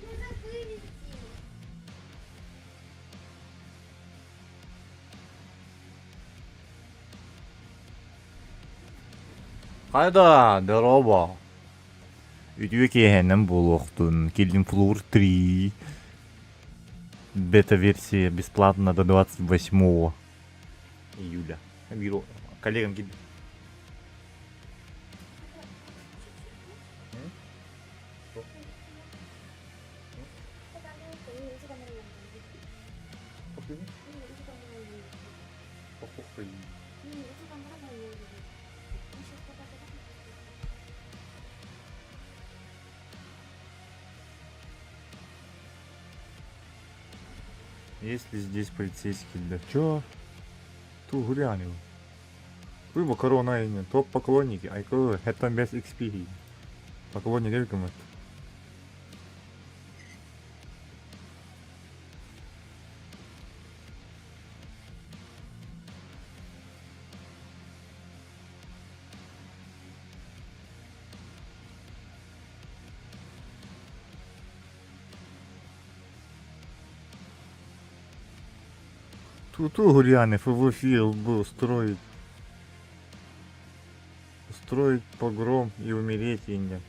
Надо вывести. Хайда, здорово. Үтүө киэһэнэн буолуохтун. Killing Floor 3. Бета-версия бесплатно до 28 июля. Коллегам киирдим. Есть ли здесь полицейский? Да чё? Ту гулянил. Вы макарона и топ поклонники. Айко, это без XP. Поклонник Элькомет. Ту-ту Гурьянов ФВФ был устроить. Устроить погром и умереть инде.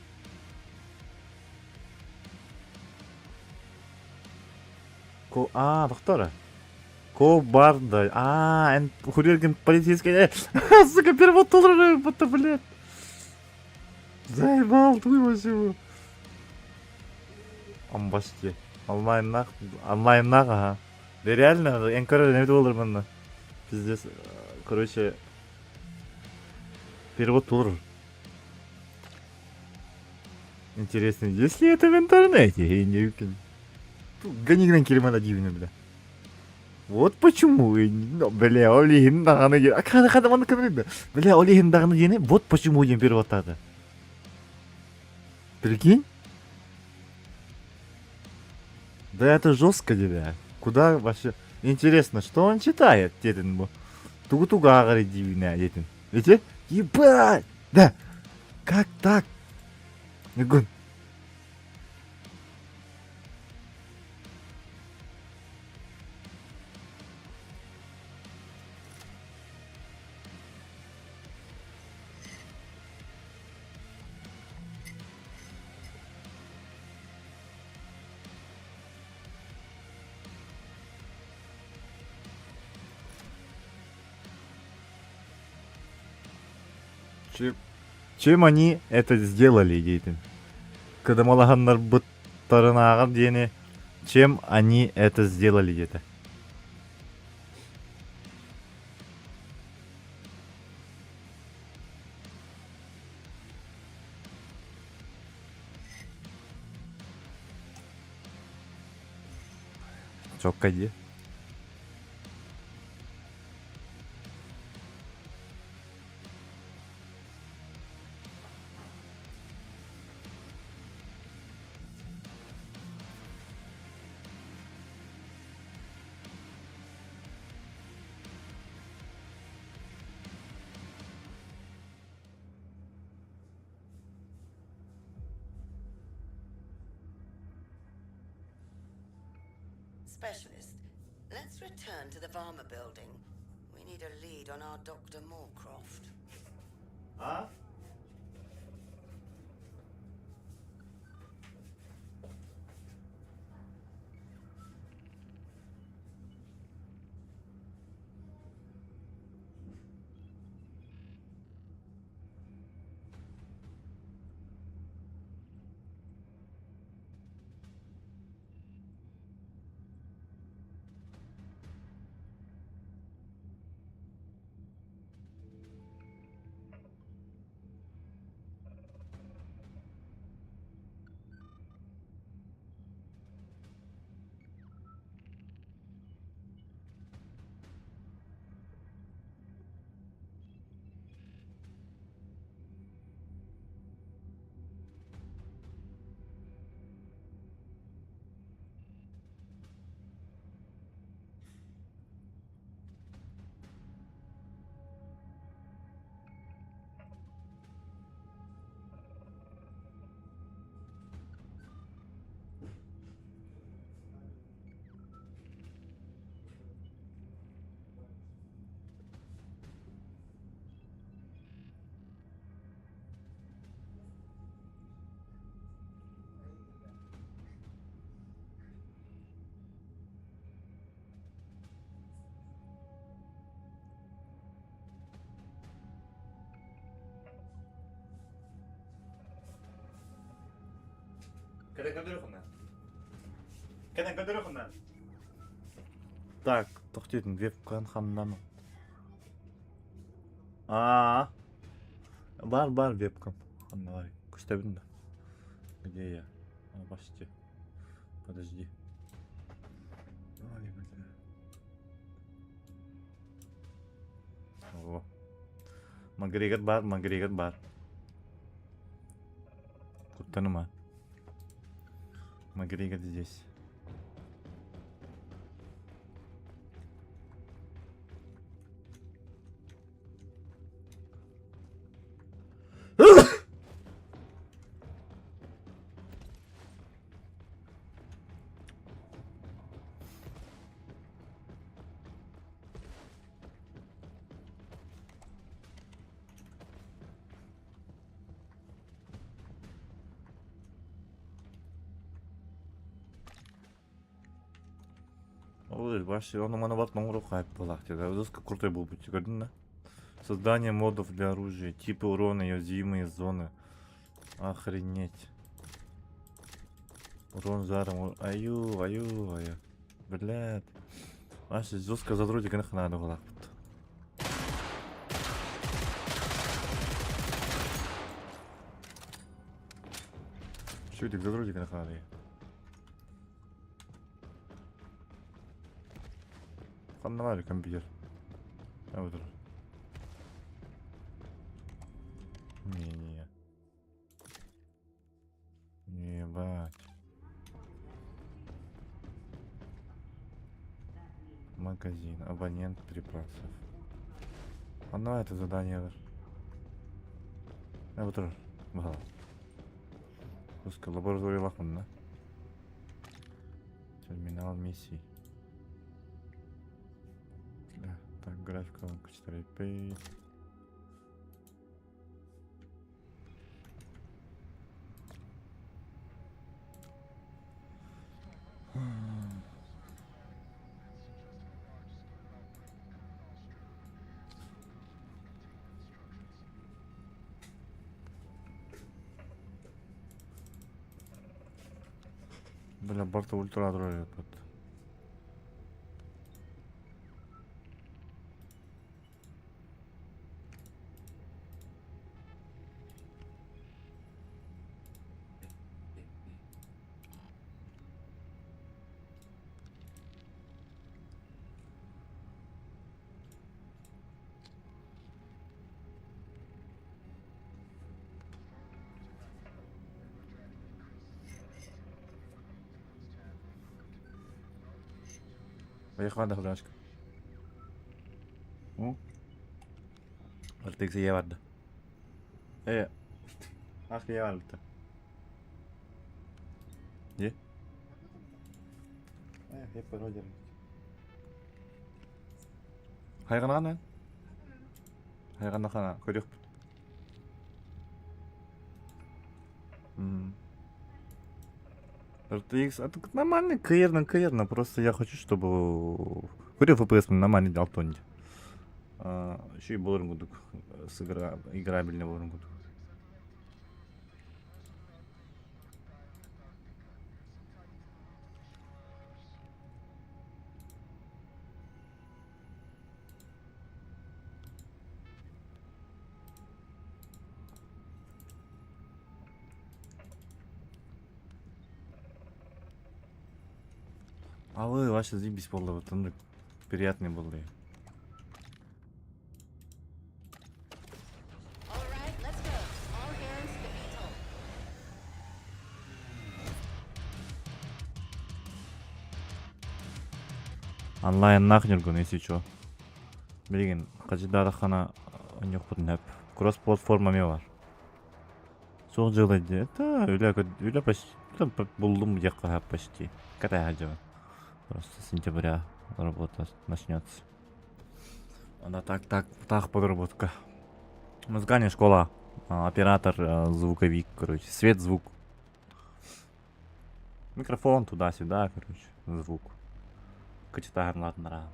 Ко... А, доктора. Ко барда. А, эн хурергин полицейский. Сука, перевод тоже, будто, блядь. Заебал ты вообще. Амбасти. Онлайннах, онлайннах, ага. Да реально, эн көрөр эбит буолар манна. Пиздец. Короче, перевод тур. Интересно, есть ли это в интернете? Я не Ганигран Керимана дивина, бля. Вот почему, ну, бля, ол иһин даҕаны хана хана манна көмөлөйбө. Бля, ол иһин даҕаны диэни, вот почему диэн переводтаата. Прикинь? Да это жестко тебя. Куда вообще? Интересно, что он читает, диэтин бу? Тугу-тугу ааҕар дивинэ диэтин. Видите? Ебать! Да! Как так? Ньургун. Чем, чем они это сделали, диэтин? Кыдамалаһаннарбыттарынааҕар диэни чем они это сделали диэтэ. Чокка дии. Specialist, let's return to the Varma building. We need a lead on our Dr. Moorcroft. А? Кэлэн көрдөрүөххүнэ. Кэлэн көрдөрүөххүнэ. Так, тохтуйтун вебкам ханнан. Аа. Бар бар вебкам. Ханна бар. Көстөбүн да. Где я? А, почти. Подожди. Ой, бля. О. Макгрегор бар, Макгрегор бар. Куттаныма. Макгрегор здесь. Ой, вообще, он у мене оҥоруох буолаах Жестко крутой был бы, көрдүн да? Создание модов для оружия, типы урона и уязвимые зоны. Охренеть. Урон жаром. Аю, аю, аю. Блядь. Вообще жестко задротик надо было. Шүтик задротик надо. Ханна баар компьютер? А Не-не. Ебать. Магазин, абонент припасов. Оно это задание. А вот Бала. Пускай лаборатория лахман, да? Терминал миссий. Так, графика 4P. Бля, барта ультра тут. Поехала догадочка. RTX барда. Э, ах, я барда. Е? Э, я пародия. Хайғанаған Хайғанахана, көрек. RTX, а тут нормальный, каерно, каерно, просто я хочу, чтобы... Көрө FPS нормальный дал тонде. Еще и боларын кудук, с игра... играбельный боларын кудук. Алы, вообще заебись болды, вот он приятный был. All right, let's go. All hands to VTOL. Онлайн нахнергун, если чё. Билигин, хажидарахана нехпут Кросс платформа бар. Сол жылы это үлэ үлэ почти булдум где почти. Когда я Просто с сентября работа начнется. Она так, так, так подработка. Музыкальная школа, оператор, звуковик, короче, свет, звук. Микрофон туда-сюда, короче, звук. Качетар ладно.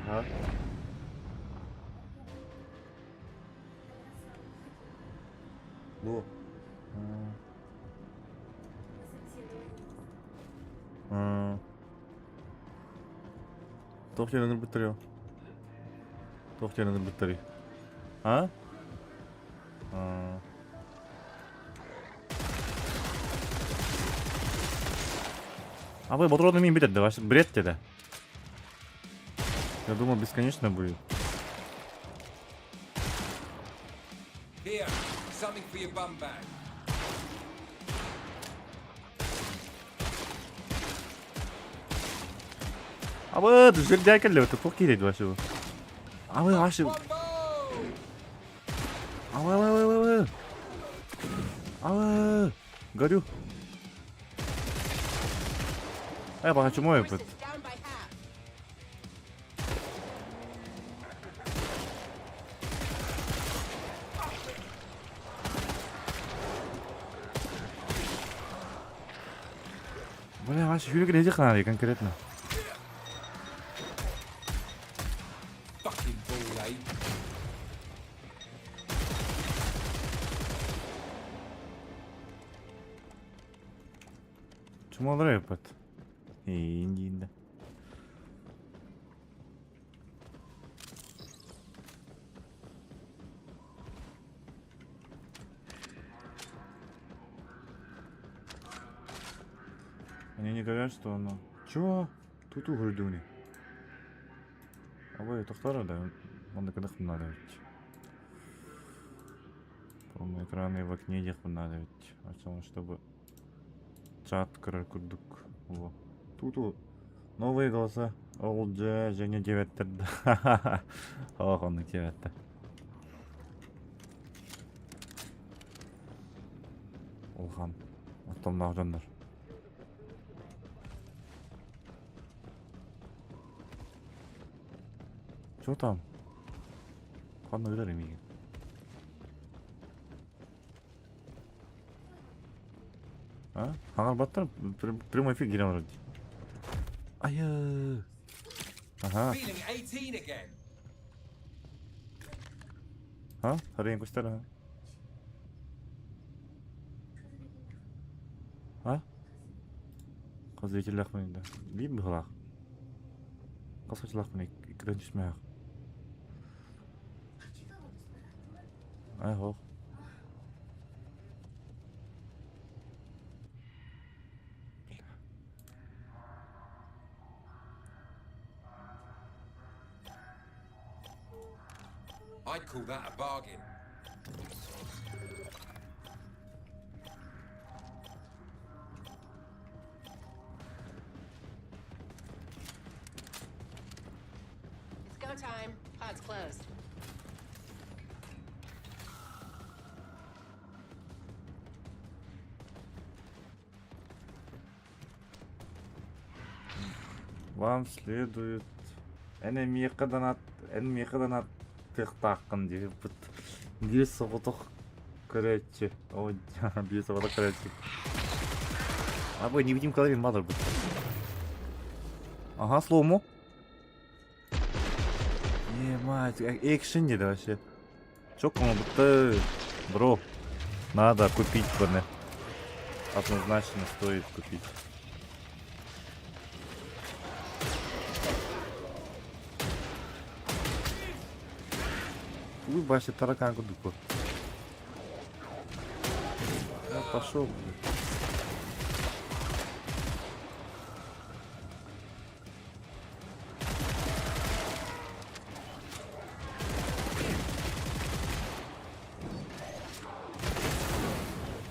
Ага. Бу. Туох диэн ыҥырбыттарый ол? Туох диэн ыҥырбыттарый? А? А вы патроны мин битер, ваш бред это. Я думал, бесконечно будет. Here, something for your bum bag. Абы, жердә кэллэ, туох киирэй вообще бу? Абы, вообще. Абы, абы, абы, абы. Абы, горю. Э, пока чумой опыт. Бля, вообще сүүрүк эдик ханары конкретно. Fucking ball ache. Чумалара опыт. Индинда. Они не говорят, что оно... Чего? Тут угрюдуни. А вы это второе, да? Он на кадах надо ведь. Полный экран и в окне их надо ведь. А чтобы чат курдук. Во. Тут новые голоса. Ол дьэ, Женя диэбэттэр да. Ох, оннук диэбэттэр. Улахан оттомноох дьоннор. Что там? Ханна ырар эмиге. А? Хаҥарбаттар прямой эфир киирэн олорор дии. Айыы. Ага. Feeling 18 again. А? Харыйан көстөр а? А? Хас зрителлээхпин да. Биир быһыылаах. Хас хачылаахпын иккитэн түсмээх. Ай хоох. I'd call that a bargain. It's go time. Pod's closed. Вам следует эн эмиэхэ донат эн миэхэ донаттыахтааххын диэбит. Биир соҕотох көрөөччү. О, биир соҕотох көрөөччү. А вы невидимка ловин мадр быть. Ага, слому. Е, мать, экшен диэти вообще. Чок будто бро, надо купить баны. Однозначно стоит купить. Уй, Вася, таракан курдук. Я пошел, блядь.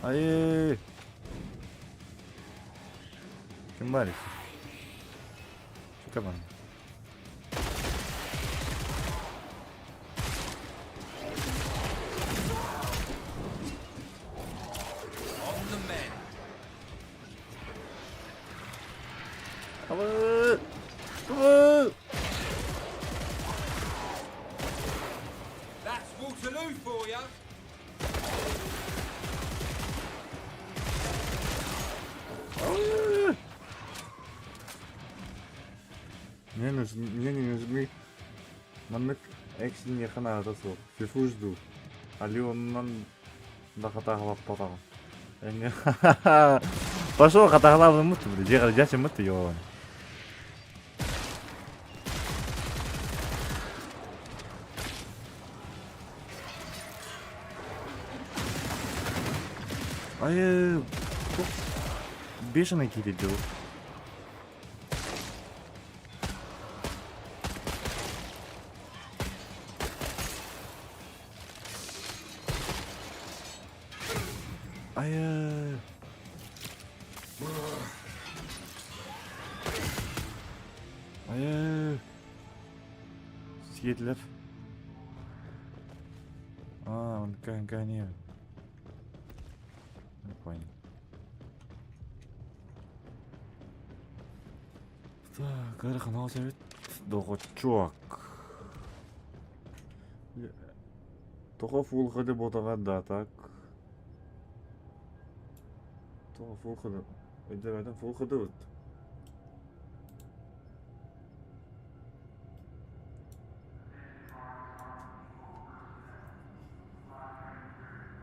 Ай! Ким баар Что там? On the mend. Абы! Абы! That's Waterloo for ya. Абы! Мне нужны, мне не нужны маннык экшн миэхэ наадата суох. Фифу жду. Аленан Да хатааһылаппатаҕым. Пошел хатааһылаабыммыт дьиэҕэ дьачыммыт ёбан. Ай, бешеный какие-то дела. Айыы. Айыы. Сиэтилэр. А, он не. Не понял. Так, ыарахан эбит. Доҕоччуок. Тоҕо фул HD буотаҕа да так? Тоҕо фул HD? Өйдөөбөтүм фул HD быт.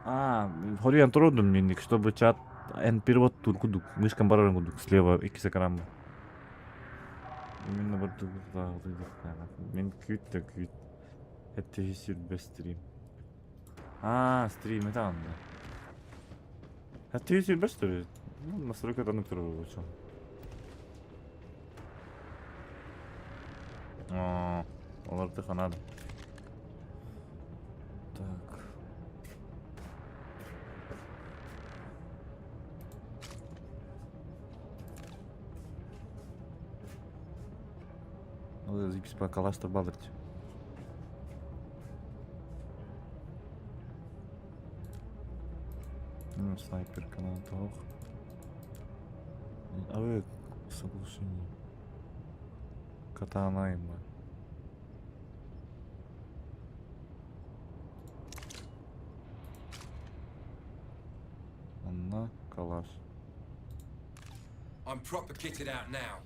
А, хоруйан турдум минник, чтобы чат эн перевод тур кудук, мышкам барар кудук, слева иккис экран. Именно бардык Мен күүт да күүт. Этти сүрбэ стрим. А, стрим это он, да. Это сүрбэ что ли? Ну, настройка данных турар. А, оларды надо. Так. Ну, запись калаш балырт. Ну, снайпер канал тоқ. А вы соглашение. Катана има. Анна калаш. I'm proper kitted out now.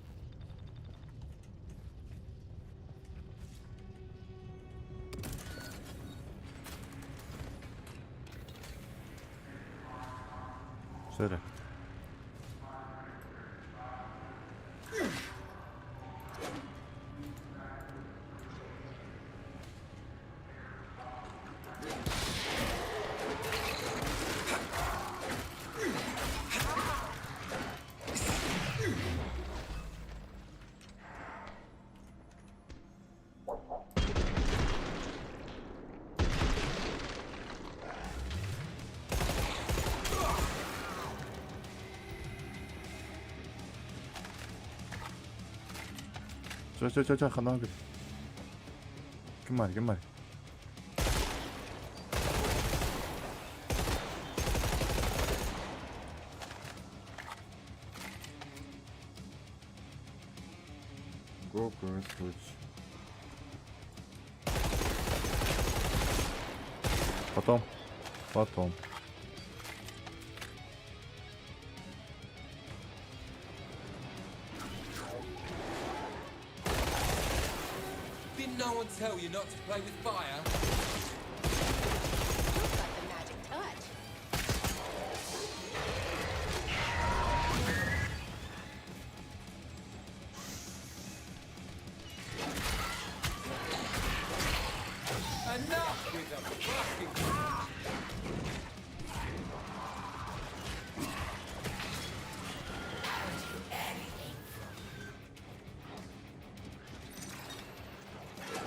Söyle. Чэ чэ чэ чэ ханаа гэр. Ким бар, ким бар? Go go switch. Потом. Потом. Didn't no one tell you not to play with fire? You've got the magic touch. Enough with the fucking...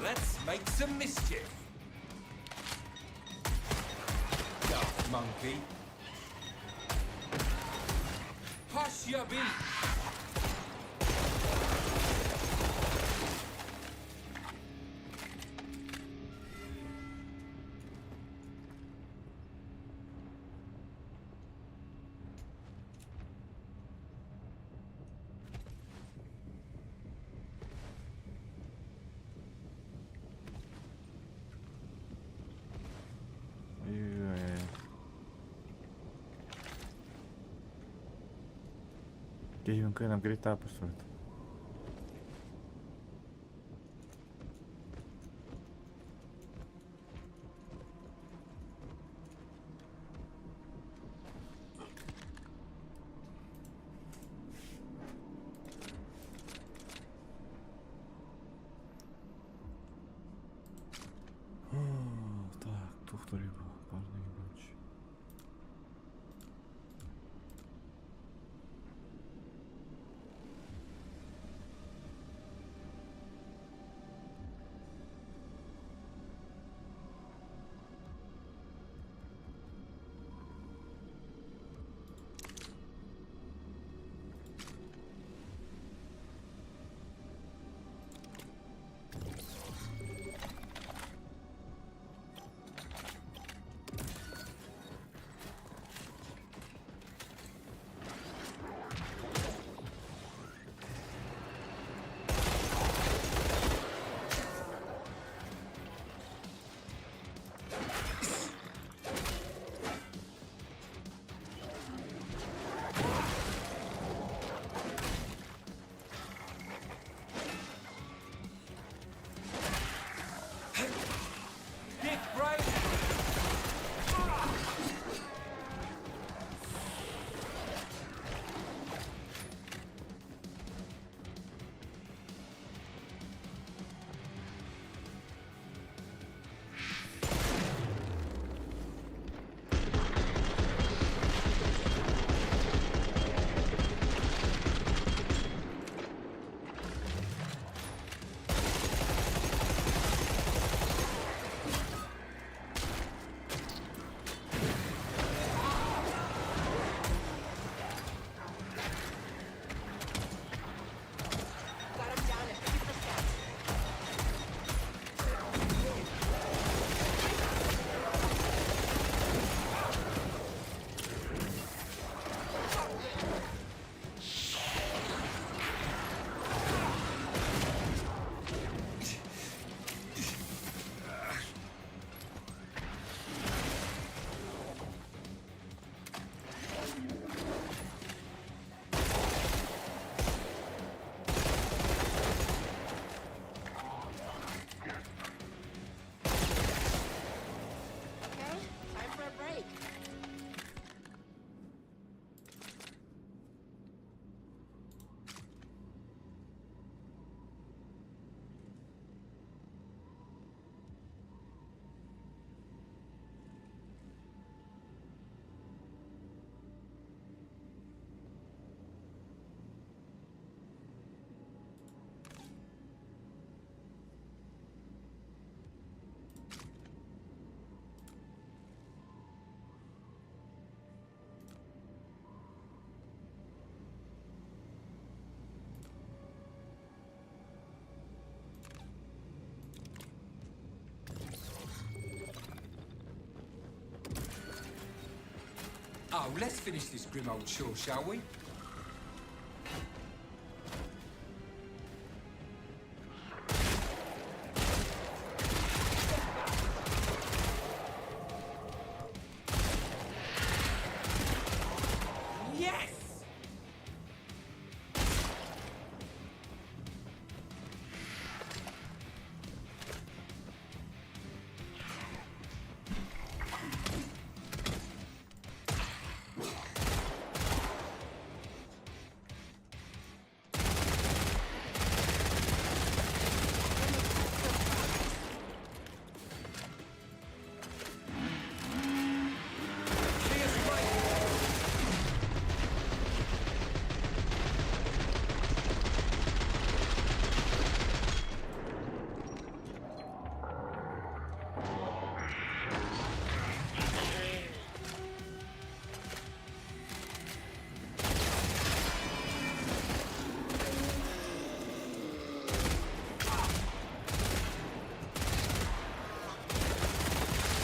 Let's make some mischief. Daft monkey. Hush your beak. Ой-ой-ой. Киһим кыынан грита построит. Oh, let's finish this grim old chore, shall we? Yes! See us later.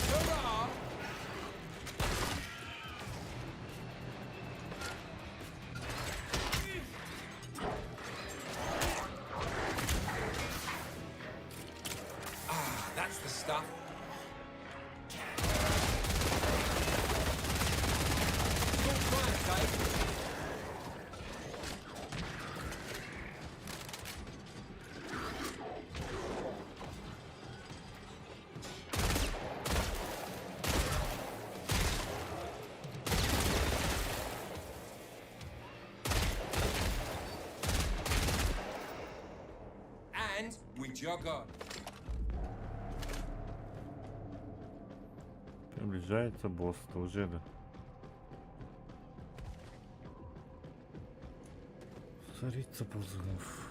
Hurrah! Ah, that's the stuff. Good crimes, eh? And we jog on. Приближается босс тоже, да. Царица ползунов.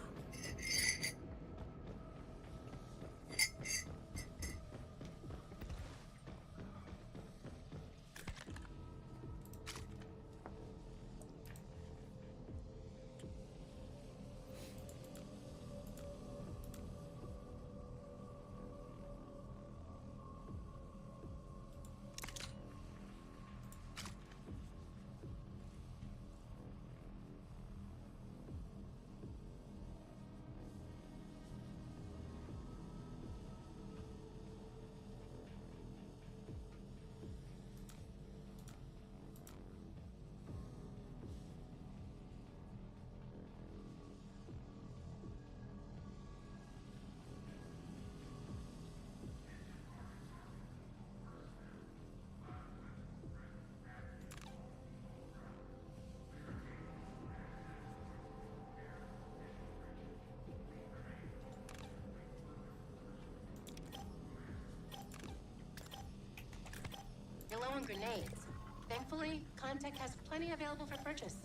You're low on grenades. Thankfully, Comtech has plenty available for purchase.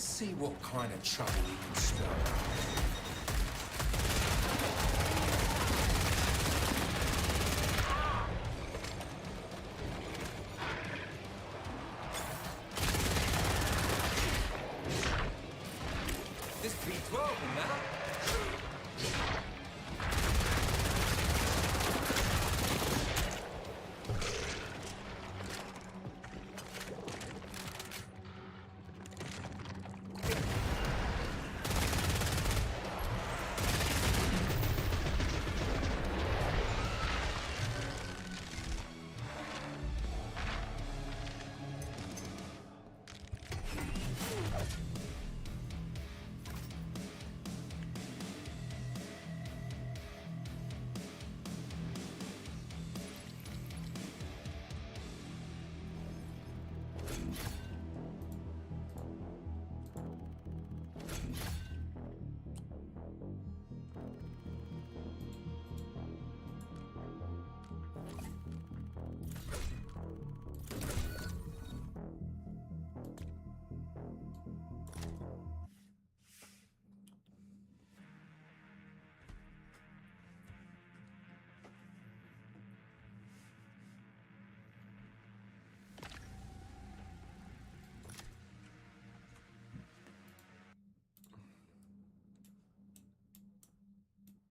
Let's see what kind of trouble he can stir up. This B12 in that.